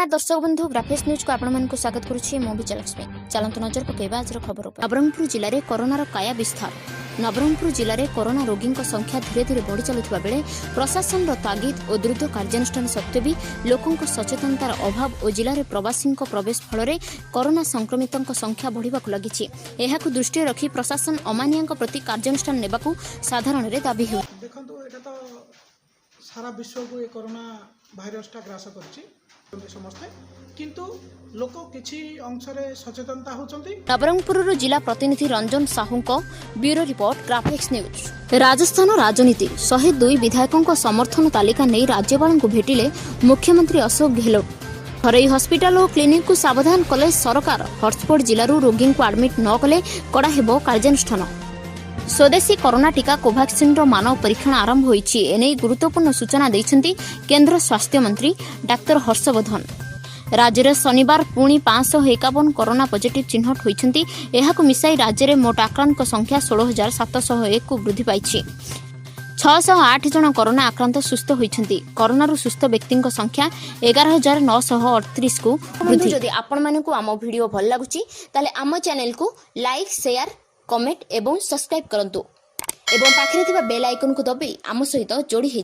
ନମସ୍କାର ଦର୍ଶକ ବନ୍ଧୁ, ଗ୍ରାଫିକ୍ସ ନ୍ୟୁଜ୍କୁ ଆପଣମାନଙ୍କୁ ସ୍ୱାଗତ କରୁଛି ମୁଁ ବିଜୟଲକ୍ଷ୍ମୀ। ଚାଲନ୍ତୁ ନଜର ପକାଇବା ଆଜିର ଖବର ଉପରେ। ନବରଙ୍ଗପୁର ଜିଲ୍ଲାରେ କରୋନାର କାୟା ବିସ୍ତାର। ନବରଙ୍ଗପୁର ଜିଲ୍ଲାରେ କରୋନା ରୋଗୀଙ୍କ ସଂଖ୍ୟା ଧୀରେ ଧୀରେ ବଢ଼ି ଚାଲୁଥିବା ବେଳେ ପ୍ରଶାସନର ତାଗିଦ ଓ ଦ୍ରୁତ କାର୍ଯ୍ୟାନୁଷ୍ଠାନ ସତ୍ତ୍ୱେ ବି ଲୋକଙ୍କ ସଚେତନତାର ଅଭାବ ଓ ଜିଲ୍ଲାରେ ପ୍ରବାସୀଙ୍କ ପ୍ରବେଶ ଫଳରେ କରୋନା ସଂକ୍ରମିତଙ୍କ ସଂଖ୍ୟା ବଢ଼ିବାକୁ ଲାଗିଛି। ଏହାକୁ ଦୃଷ୍ଟିରେ ରଖି ପ୍ରଶାସନ ଅମାନିଆଙ୍କ ପ୍ରତି କାର୍ଯ୍ୟାନୁଷ୍ଠାନ ନେବାକୁ ସାଧାରଣରେ ଦାବି ହେଉଛି। ଦେଖନ୍ତୁ, ଏଇଟା ତ ସାରା ବିଶ୍ୱକୁ ଏ କରୋନା ଭାଇରସଟା ଗ୍ରାସ କରିଛି ସମସ୍ତେ, କିନ୍ତୁ ଲୋକ କିଛି ଅଂଶରେ ସଚେତନତା ହେଉଛନ୍ତି। ନବରଙ୍ଗପୁରରୁ ଜିଲ୍ଲା ପ୍ରତିନିଧି ରଞ୍ଜନ ସାହୁଙ୍କ bureau report, graphics news. Rajasthan ରାଜନୀତି। 102 ବିଧାୟକଙ୍କ ସମର୍ଥନ ତାଲିକା ନେଇ ରାଜ୍ୟପାଳଙ୍କୁ ଭେଟିଲେ ମୁଖ୍ୟମନ୍ତ୍ରୀ ଅଶୋକ ଗେହଲଟ। ଘରୋଇ ହସ୍ପିଟାଲ ଓ କ୍ଲିନିକକୁ ସାବଧାନ କଲେ ସରକାର। ହଟସ୍ପଟ ଜିଲ୍ଲାରୁ ରୋଗୀଙ୍କୁ ଆଡମିଟ୍ ନ କଲେ କଡ଼ା ହେବ କାର୍ଯ୍ୟାନୁଷ୍ଠାନ। ସ୍ୱଦେଶୀ କରୋନା ଟିକା କୋଭାକ୍ସିନ୍ର ମାନବ ପରୀକ୍ଷଣ ଆରମ୍ଭ ହୋଇଛି। ଏନେଇ ଗୁରୁତ୍ୱପୂର୍ଣ୍ଣ ସୂଚନା ଦେଇଛନ୍ତି କେନ୍ଦ୍ର ସ୍ୱାସ୍ଥ୍ୟମନ୍ତ୍ରୀ ଡାକ୍ତର ହର୍ଷବର୍ଦ୍ଧନ। ରାଜ୍ୟରେ ଶନିବାର ପୁଣି 551 କରୋନା ପଜିଟିଭ୍ ଚିହ୍ନଟ ହୋଇଛନ୍ତି। ଏହାକୁ ମିଶାଇ ରାଜ୍ୟରେ ମୋଟ ଆକ୍ରାନ୍ତଙ୍କ ସଂଖ୍ୟା 16,701କୁ ବୃଦ୍ଧି ପାଇଛି। 608 ଜଣ କରୋନା ଆକ୍ରାନ୍ତ ସୁସ୍ଥ ହୋଇଛନ୍ତି। କରୋନାରୁ ସୁସ୍ଥ ବ୍ୟକ୍ତିଙ୍କ ସଂଖ୍ୟା 11,938କୁ ବୃଦ୍ଧି। ଯଦି ଆପଣମାନଙ୍କୁ ଆମ ଭିଡ଼ିଓ ଭଲ ଲାଗୁଛି, ତାହେଲେ ଆମ ଚ୍ୟାନେଲକୁ ଲାଇକ୍, ସେୟାର, କମେଣ୍ଟ ଏବଂ ସବସ୍କ୍ରାଇବ୍ କରନ୍ତୁ ଏବଂ ପାଖରେ ଥିବା ବେଲ୍ ଆଇକନକୁ ଦବାଇ ଆମ ସହିତ ଯୋଡ଼ି ହେଇ